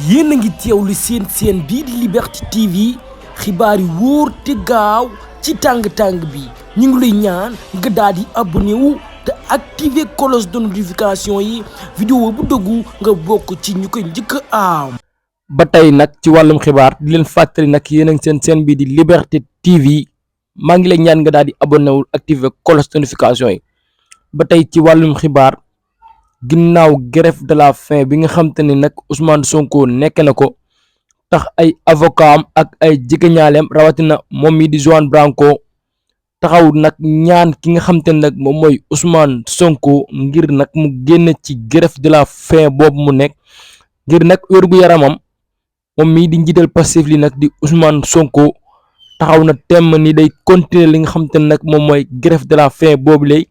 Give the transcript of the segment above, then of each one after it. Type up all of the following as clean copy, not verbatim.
yéen a ngi teewlu seen bii di Liberté TV xibaar yi wóor te gaaw ci tàng-tàng bi ñu ngi lay ñaan nga daal di abonné wu te activer cloche de notification yi vidéo bu dëggu nga bokk ci ñu koy njëkk a am. ba tey nag ci wàllum xibaar di leen fàttali nag yéen a ngi seen bii di Liberté TV maa ngi lay ñaan nga daal di abonné wu activer cloche de notification yi. ba tey ci wàllum xibaar ginnaaw grève de la faim bi nga xam te ne nag Ousmane Sonko nekk na ko tax ay avocat am ak ay jegeñaaleem rawatina moom mi di Juan Branco taxaw nag ñaan ki nga xam te ne nag moom mooy Ousmane Sonko ngir nag mu génn ci grève de la faim boobu mu nekk ngir nag wérgu yaramam moom mii di njiital Pastef li nag di Ousmane Sonko taxaw na temm ni day continuer li nga xam te ne nag moom mooy grève de la faim boobu lay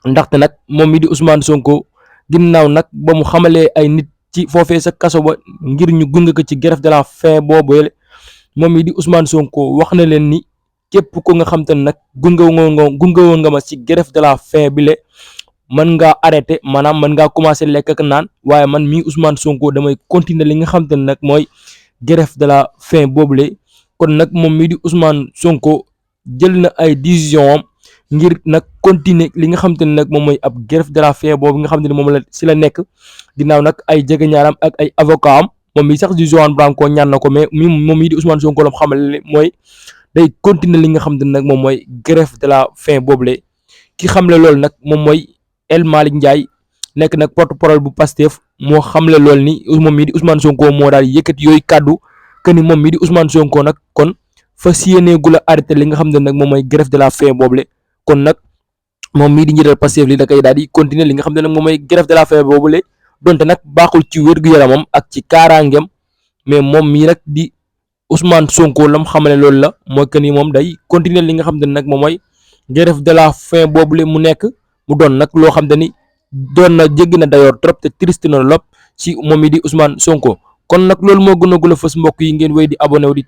ndaxte nag moom mii di Ousmane Sonko ginnaaw nag ba mu xamalee ay nit ci foofee sa kaso ba ngir ñu gunge ko ci grève de la faim boobu moom mii di Ousmane Sonko wax na leen ni képp ko nga xam te ne nag gunge woon nga ma ci grève de la faim bi le mën ngaa arrêté maanaam mën ngaa commencé lekk ak naan waaye man mii Ousmane Sonko damay continuer li nga xam te ne nag mooy grève de la faim boobule kon nag moom mii di Ousmane Sonko jël na ay décision am ngir nag continuer li nga xam te ne nag moom mooy ab grève de la faim boobu nga xam te ne moom la si la nekk ginnaaw nag ay jegeñaaram ak ay avocat am moom mii sax di Juan Branco ñaan na ko mais moom mii di Ousmane Sonko la xamal mooy day continuer li nga xam te ne nag moom mooy grève de la faim boobule ki xamle loolu nag moom mooy El Malick Ndiaye nekk nag porte-parole bu Pastef moo xamle lool ni moom mii di Ousmane Sonko moo daal yëkkati yooyu kàddu que ni moom mii di Ousmane Sonko nag kon fas yéeneegu la arrêté li nga xam ne nag moom mooy grève de la faim boobule kon nag moom mii di njiital Pastef li da koy daal di continuer li nga xam ne nag moom mooy grève de la faim boobule donte nag baaxul ci wér-gu-yaramam ak ci kaaraangeem mais moom mii nag di Ousmane Sonko lam xamale loolu la mooy que ni moom day continuer li nga xam ne nag moom mooy grève de la faim boobule mu nekk mu doon nag loo xam ne ni doon na jéggi na dayoor trop te triste na lopp ci moom mii di Ousmane Sonko kon nag loolu moo gën a fës mbokk yi ngeen wéy di abonné wu di